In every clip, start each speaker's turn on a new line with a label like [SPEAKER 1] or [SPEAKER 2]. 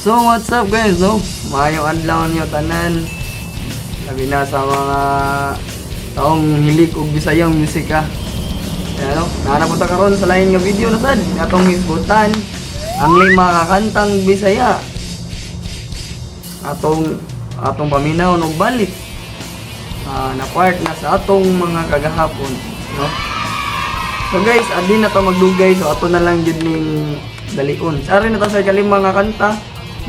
[SPEAKER 1] So what's up guys, no? Maayong adlaw niyo tanan. Labi na sa mga taong hilig og Bisayang musika. Ayan, no? Naa na po ta karon sa lain nga video na sad. Atong hisgutan ang lima ka kantang Bisaya. Atong atong paminaw og balik. Na part na sa atong mga kagahapon, no? So guys, adi na to magdugay, so ato na lang jud ning dalion. Sari na ta sa ikalima nga kanta.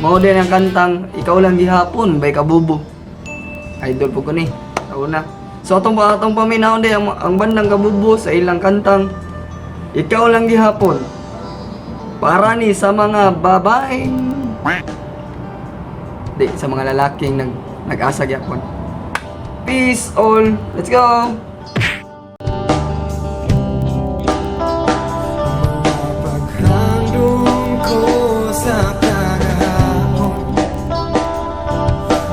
[SPEAKER 1] Mao din ang kantang Ikaw Lang Gihapon by Kabubo. Idol po ko ni. Sa una. So atong atong paminaw din ang bandang Kabubo sa ilang kantang Ikaw Lang Gihapon. Para ni sa mga babaeng, di sa mga lalaking nag-asa gyapon. Peace all. Let's go.
[SPEAKER 2] Paghandong ko sa kagahapon,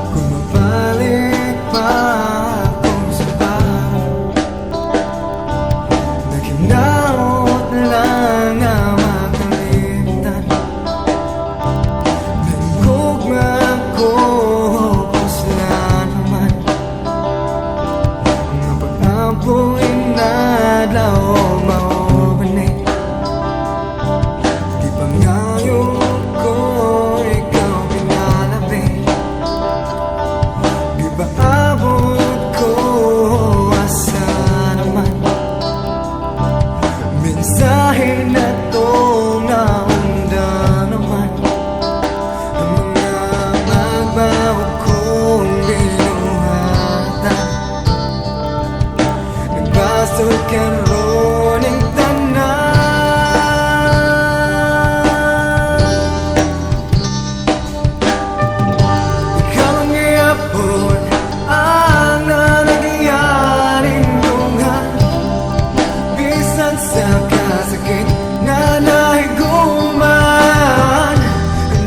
[SPEAKER 2] kung mabalik pa akong sabaw, naghinaot lang ang makalimtan. Nagugma ko sila naman. Nga pag-ampo inadlaw maubani. Di pa ngayon ko ikaw pinalabi. Di ba abot ko asa naman? Mensahe na to naundang naman. Ang mga magbago kong binuhatan, nagbasol karon ang tanan. Ikaw ang gihapon ang nanagyaring dunghan. Bisan sa kasakit na nahiguman,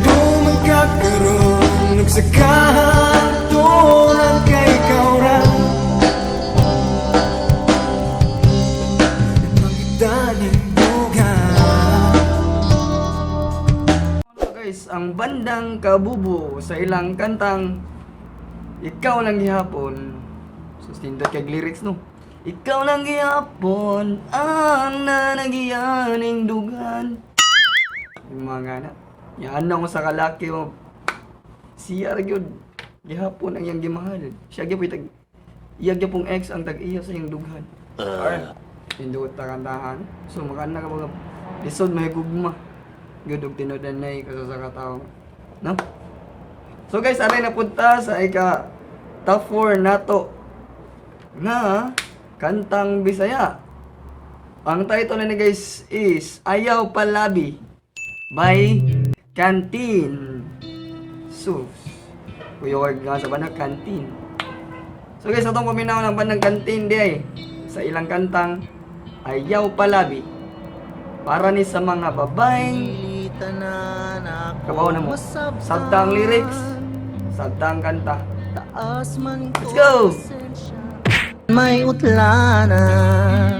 [SPEAKER 2] Duman ka karon ug sa kahanturan kay ikaw ra. Ipangita ng dugan.
[SPEAKER 1] Guys, ang bandang Kabubo sa ilang kantang Ikaw Lang Gihapon. So, nindot kay lyrics, no? Ikaw lang gihapon ang nanagiyaning dugan. Yung mga na. Yan ako sa kalaki mo. Siya ra gyud. Gihapon ang iyang gimahal. Siya gyud tag iya gyud pong ex ang tag-iya sa iyang dughan. Nindot ta kantahan. So makana ka mga lisod may gugma. Gyud og tinud-anay kasa sa katawo. No? So guys, aray na punta sa ika top 4 nato nga kantang Bisaya. Ang title na ni guys is Ayaw Palabi by Kanteen. Sus. Kuya nga sa banang Kanteen. So guys, atong paminaw ng bandang Kanteen di ay sa ilang kantang Ayaw Palabi. Para ni sa mga babaeng kabaw na mo. Sabta ang lyrics, sabta ang kanta.
[SPEAKER 3] Taas man
[SPEAKER 1] Let's go!
[SPEAKER 3] May utlanan.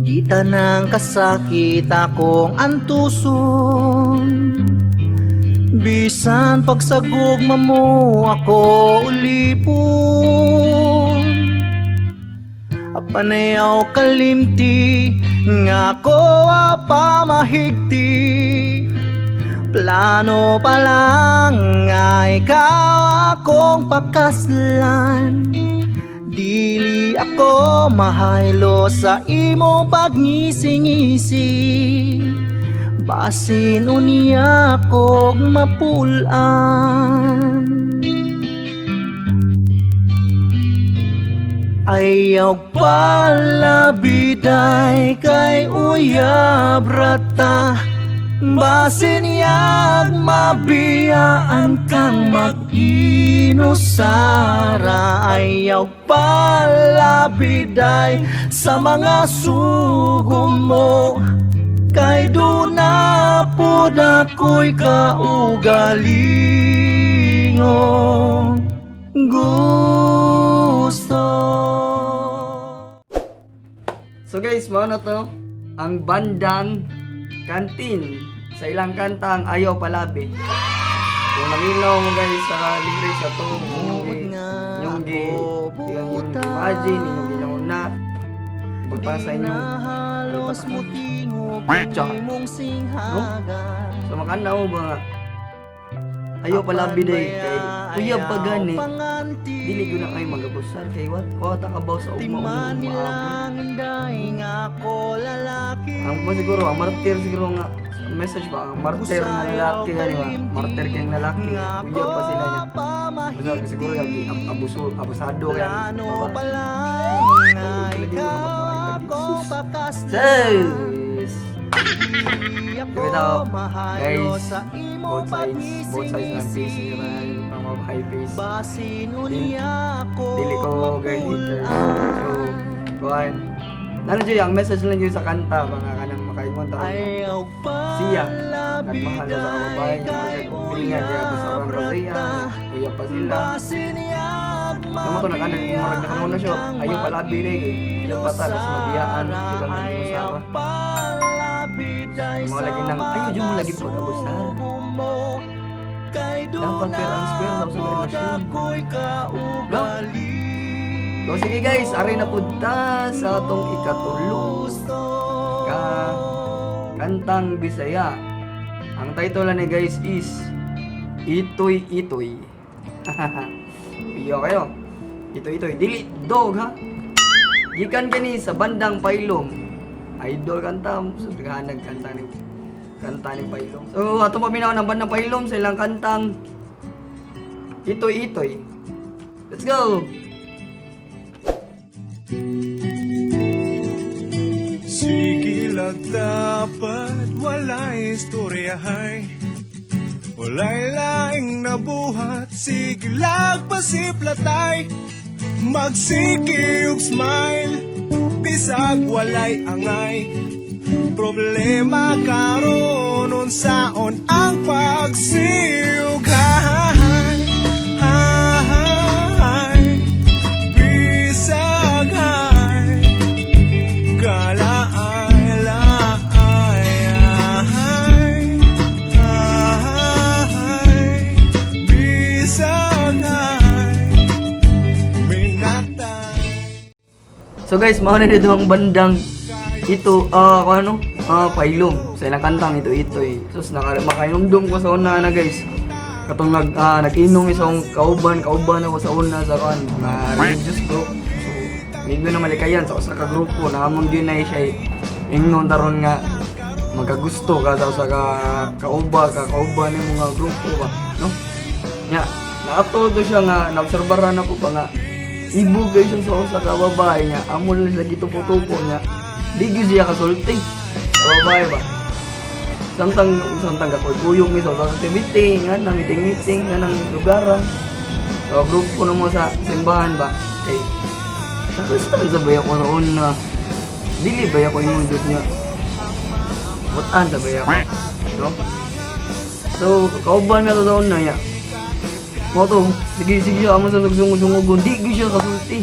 [SPEAKER 3] Gita ng kasakit akong antuson. Bisan pagsagugma mo ako ulipon. Apanayaw kalimti nga ako apamahigti. Plano pa lang nga ikaw akong pakaslan. Dili ako mahaylo sa imo pagngisi-ngisi. Basin unya kog mapulan. Ayaw palabiday kay uyab rata. Basin yag mabiyaan kang mag-inusara. Ayaw palabiday sa mga sugo mo. Kay duna pud ako'y kaugalingon gusto.
[SPEAKER 1] So guys, mao na to ang Bandang Kantin sa ilang kantang "Ayaw Palabi". Kung naminaw mo guys sa lyrics sa to, inyong gi
[SPEAKER 3] Nga
[SPEAKER 1] inyong gi
[SPEAKER 3] ako
[SPEAKER 1] inyong
[SPEAKER 3] buta.
[SPEAKER 1] Imagine inyong ginauna para sa inyong
[SPEAKER 3] Halos mutingog
[SPEAKER 1] Tsa.
[SPEAKER 3] imong singhagan.
[SPEAKER 1] So makanaw ba nga ayaw palabi day kay uyab pa gani, dili gyud na kayo magabusar kay what wa ta kabaw sa ugma
[SPEAKER 3] Timan
[SPEAKER 1] ugma maabot.
[SPEAKER 3] nilang inday nga ako lalaki.
[SPEAKER 1] Ang ba siguro ang martir siguro nga message ba, ang martir nga lalaki gani ba, martir kayong lalaki, uyab pa sila niya. Basta siguro yung abuso, abusado kaya
[SPEAKER 3] Plano
[SPEAKER 1] ba?
[SPEAKER 3] pa lang na
[SPEAKER 1] Ay, lagi mo
[SPEAKER 3] ikaw
[SPEAKER 1] na
[SPEAKER 3] ako
[SPEAKER 1] Sus!
[SPEAKER 3] pakaslan. Di ako
[SPEAKER 1] Bitaw,
[SPEAKER 3] mahayo
[SPEAKER 1] guys,
[SPEAKER 3] sa imong
[SPEAKER 1] both sides ng face
[SPEAKER 3] pagngisi-ngisi.
[SPEAKER 1] nila, ang mga high face.
[SPEAKER 3] Basin unya ako
[SPEAKER 1] Dili ko guys haters. So,
[SPEAKER 3] mapul-an.
[SPEAKER 1] kuan. Nano jud ang message lang jud sa kanta mga kanang makaingon ta.
[SPEAKER 3] Ayaw
[SPEAKER 1] Siya,
[SPEAKER 3] palabi
[SPEAKER 1] nagmahal na sa kababae niya,
[SPEAKER 3] kay
[SPEAKER 1] feeling nga kaya
[SPEAKER 3] uyab
[SPEAKER 1] sa siya,
[SPEAKER 3] rata.
[SPEAKER 1] uyab pa sila.
[SPEAKER 3] Basin yag
[SPEAKER 1] Tama to nakanan, murag nakanon na siya. Ayaw palabi day kay uyab pa ta, tas mabiyaan, di ba nga
[SPEAKER 3] Ayaw
[SPEAKER 1] usawa.
[SPEAKER 3] palabi day
[SPEAKER 1] Mga
[SPEAKER 3] sa
[SPEAKER 1] lagi nang, ayaw dyan mo lagi
[SPEAKER 3] mga
[SPEAKER 1] pag-abusar.
[SPEAKER 3] sugo mo. Kay
[SPEAKER 1] Dapat fair and square
[SPEAKER 3] duna
[SPEAKER 1] daw sa
[SPEAKER 3] pod
[SPEAKER 1] relasyon.
[SPEAKER 3] ako'y kaugali.
[SPEAKER 1] So sige guys, ari na pud ta sa atong ikatulo
[SPEAKER 3] Gusto.
[SPEAKER 1] ka kantang Bisaya. Ang title ni guys is "Itoy Itoy". Iyo kayo. Itoy Itoy, dili dog ha. Gikan kani sa Bandang Pailom. Idol kanta, so naghanag kanta ni Pailom. So ato paminaw ng Bandang Pailom sa ilang kantang "Itoy Itoy". Let's go.
[SPEAKER 2] Sige lang dapat walay istoryahay. Walay laing nabuhat. Sige lang pasiplatay. Magsige ug smile bisag walay angay. Problema karon unsaon ang pagsiughay. Hay, bisag hay Kalaay, laay, ay, ay, bisag ay minatay.
[SPEAKER 1] So guys, mao na dito ang Bandang ito, kung ano, Pailom. Sa ilang kantang "Ito Ito" eh. Sus, makainomdom ko sa una na guys. Katong nag-inom isang kauban, kauban ako sa una sa kan, mga religious group. So, medyo na malikayan sa usa ka grupo na among gyud na siya eh. Ingnon taron nga magkagusto ka sa usa ka kauba, ka kauban ni mga grupo ba, no? Nya, naatol to siya nga naobserbaran ako pa nga ibog kay siya sa usa ka babae niya. Amo lang sila gitupo-tupo niya. Di gyud siya kasulti sa babae ba. Samtang samtang gakuyog mi sa usa ka meeting, nga na meeting meeting nga nang lugaran. So grupo na mo sa simbahan ba. Kay sa Kristan sa ba ako noon na dili ba ako imong Diyos niya. Butan sa ba ako. No? So, kauban nga to sa una niya. Mo to, sige sige amo sa nagsungog-sungog, di gyud siya kasulti.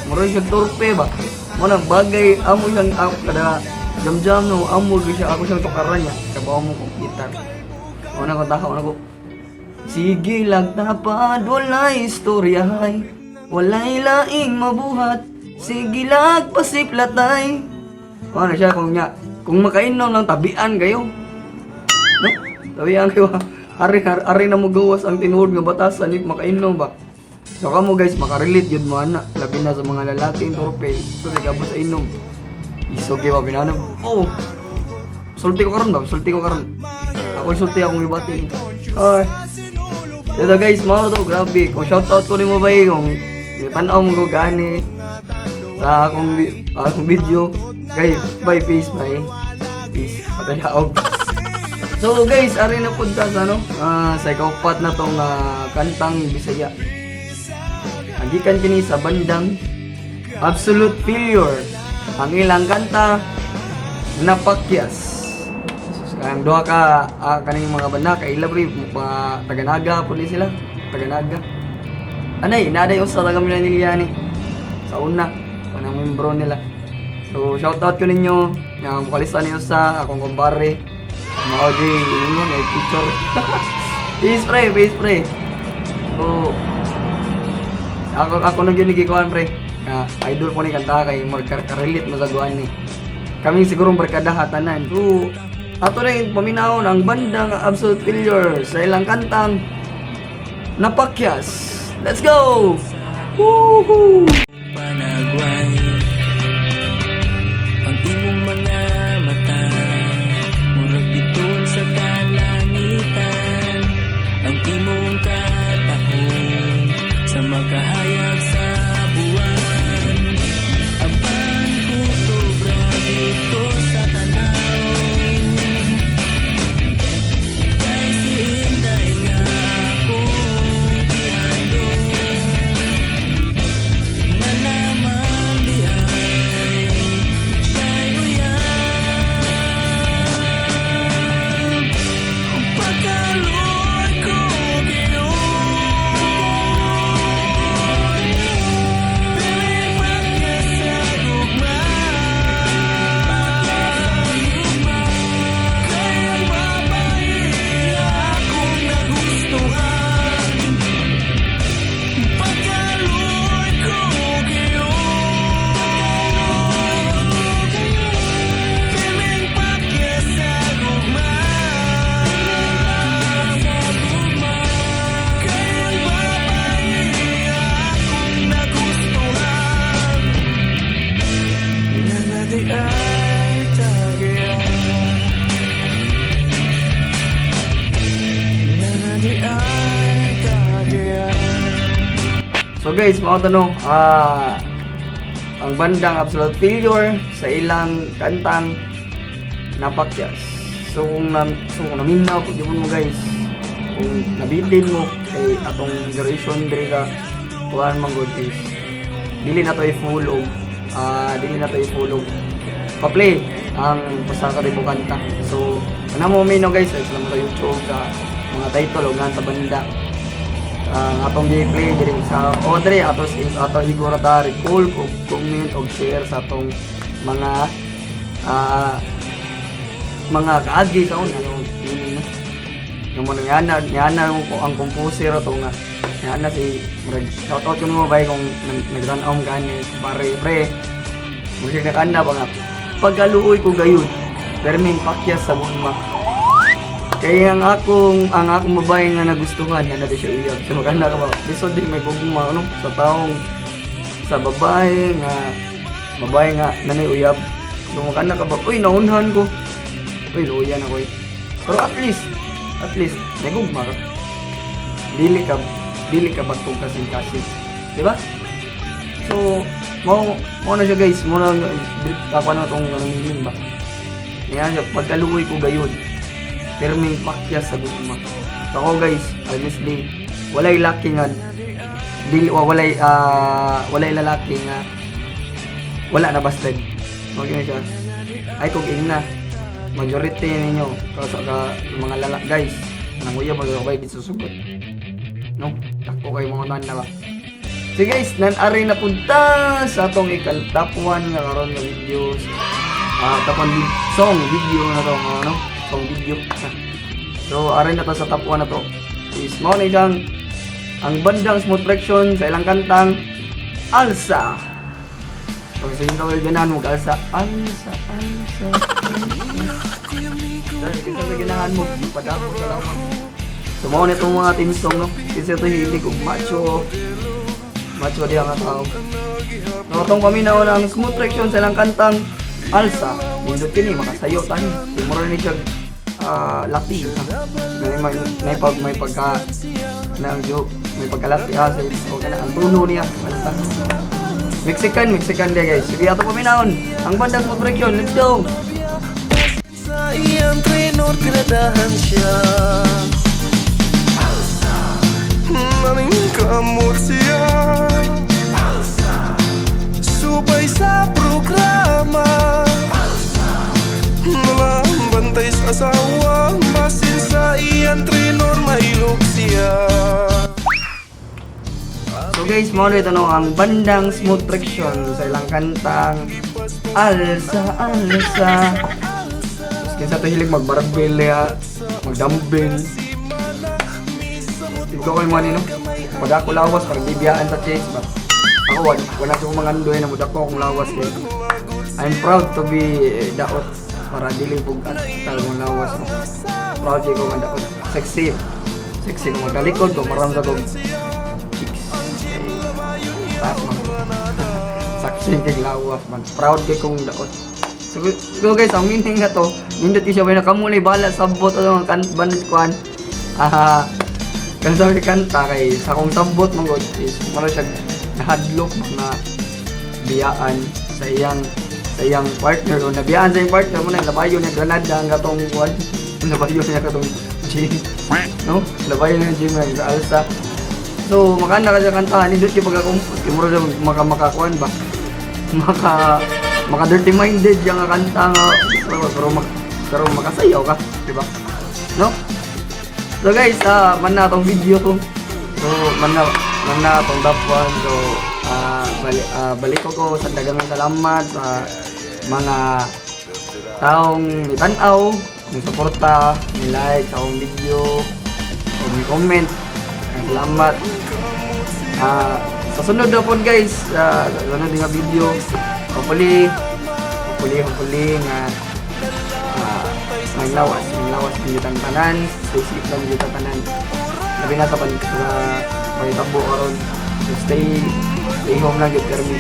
[SPEAKER 1] Mura siya torpe ba. Mo nang bagay amo siyang ako kada jam-jam no amo gyud siya ako siyang tukaran niya. Kabaw mo kong gitar. Mo na ko takaw na ko. Sige lang tapad, walay istorya hay. Walay laing mabuhat. Sige lag pasiplatay. Ano siya kung niya, kung makainom ng tabian kayo. No? Tabian kayo ha. Ari, ari, ari na mo gawas ang tinuod nga batasan if makainom ba. So kamo guys, makarelate yun mo ana. Labi na sa mga lalaking torpe. So sigabo sa inom. Isog ba binanong. Oh. Sulti ko karon ba? Sulti ko karon. Ako sulti akong ibati. Ay. Ito guys, mao to, grabe. Kung shoutout ko nimo ba kung tanaw mo ko gani sa akong video. Guys, bye, peace, bye. Peace. Patalaog. So guys, ari na pud ta sa ano, sa ikaupat na tong kantang Bisaya. Ang gikan kini sa bandang Absolute Failure. Ang ilang kanta, "Napakyas". Ang duha ka kaning mga banda kay ila pre mga taga-Naga po ni sila, taga-Naga. Anay, naday usa taga nila ni sa una, kanang membro nila. So shout out ko ninyo nga vokalista niyo sa akong kumpare. Mao di ingon may picture. Peace, pre, peace, pre. So ako ako nang yun gikuan, pre. Nga idol ko ni kanta kay magka-relate mo sa guan ni. Kami siguro barkada hatanan. So ato rin paminawon ang bandang Absolute Failure sa ilang kantang Napakyas. Let's go! Woohoo!
[SPEAKER 3] Panagway ang imong mga mata, murag bituon sa kalangitan. Ang imong katahong sa makahayag sa buwan. Apan kutob ra dito sa tanaw, kay si Inday nga akong gihandom na naman di ay siya'y uyab. Pagkaluoy ko gayud, dili pakyas sa gugma, kay ang babae akong nagustuhan. Pagkaluoy ko gayud, piling pakyas sa gugma, kay ang babae akong nagustuhan. Na di ay tagaya, na di ay tagaya.
[SPEAKER 1] So guys, mga tanong, ang bandang Absolute Failure sa ilang kantang Napakyas. So kung naminaw, kung di mo guys, kung nabitin mo kay atong duration diri ka kuan man good is dili na to i-full og dili na to i-full og pa-play ang basta ka mo kanta. So, ano mo minaw guys, search lang mo sa YouTube sa mga title o sa banda ang atong gi-play diri sa Audrey atos is ato igora ta recall og comment og share sa atong mga mga kaagi sa una no yung mo ngana ngana mo ko ang composer ato nga ngana si murag shout out ko mo bay kung nagtan-om gani pare pre murag nakanda ba nga pagkaluoy ko gayud perming pakyas sa gugma. Kaya ang akong babae nga nagustuhan na natin siya uyab. So maganda ka ba? Biso din may gugma ano sa taong sa babae nga nanay uyab. So maganda ka ba? Uy, naunhan ko. Uy, luyan ako eh. Pero at least may gugma ka. Dili ka bagtong kasing-kasing. Di ba? So, mao mao na siya guys, mao na ako na tong nangiling ba. Yan siya, pagkaluoy ko gayud. Perming pakyas sa gugma. So ako guys, honestly, walay laki nga dili wa walay lalaki nga wala na busted. Okay na siya. Ay kung ingna majority ninyo ka sa mga lalaki guys, nanguyab mo kayo di susugot. No, dako kay mga nan na ba. So guys, nan-ari na punta sa atong ikal-top 1 nga karon nga videos. Top 1 song video na to, nga ano? Song video. So, ari na to sa top 1 na to. Is mao na siyang ang bandang Smooth Friction sa ilang kantang Alsa. So, sa inyo kayo ganahan mo, alsa, alsa, alsa. Dahil kita sa ganahan mo, padako sa lamang. So, mao na itong mga team song, no? Kasi ito hilig og macho. Macho diha nga tao. So, atong paminaw ng Smooth Friction sa ilang kantang Alsa. Nindot kini, makasayo tani. Mura ni siya Latin. May pagka na ang joke, may pagkalati sa o kana ang tono niya kanta. Mexican, Mexican dia guys. Sige, ato paminawon. Ang bandang Smooth Friction, let's go.
[SPEAKER 2] Sa iyang trenor gradahan siya. Maning kamot siya. Subay sa programa, Malambantay sa asawa. Basin sa iyang trenor mahilog siya.
[SPEAKER 1] So guys, mao na ito no, ang bandang Smooth Friction sa ilang kantang Alsa, alsa. Tapos kinsa to hilig mag-barbell ya, mag-dumbbell. Ikaw kay mo no? Pag ako lawas, parang bibiyaan sa chest ba? Ako, wala sa akong mga andoy na mudak ko akong lawas kay. I'm proud to be daot para dili bugat talong lawas mo. Proud ko nga daot. Sexy. Sexy kung magkalikod ko, maram sa kong chicks. Eh, taas man. Saksi kay lawas man. Proud kay kong daot. So guys, ang meaning nga to, nindot siya ba na kamo na bala sabot o ang kan ban kuan. Ah, kan sa kanta kay sa akong sabot man gud is mura siya nahadlok mga biyaan sa iyang partner o nabiyaan sa iyang partner mo na labayo niya granada ang katong kuan, labayo niya katong gym, no, labayo niya gym nga sa alsa. So makana ka sa kantahan, nindot kay pagka-compose kay mura siya maka makakuan ba, maka maka dirty minded yung kanta nga pero makasayaw ka, di ba, no? So guys, man na tong video ko. So man na tong top 1. So balik ko ko sa daghang salamat sa mga taong mitanaw, ni suporta, ni like sa akong video, o ni comment. Salamat. Sa sunod na po guys, sa sunod nga video, hopefully nga may lawas ng kitang tanan, stay safe lang kita tanan. Labi na sa pan sa pangitabo karon. So stay home lang gyud permi.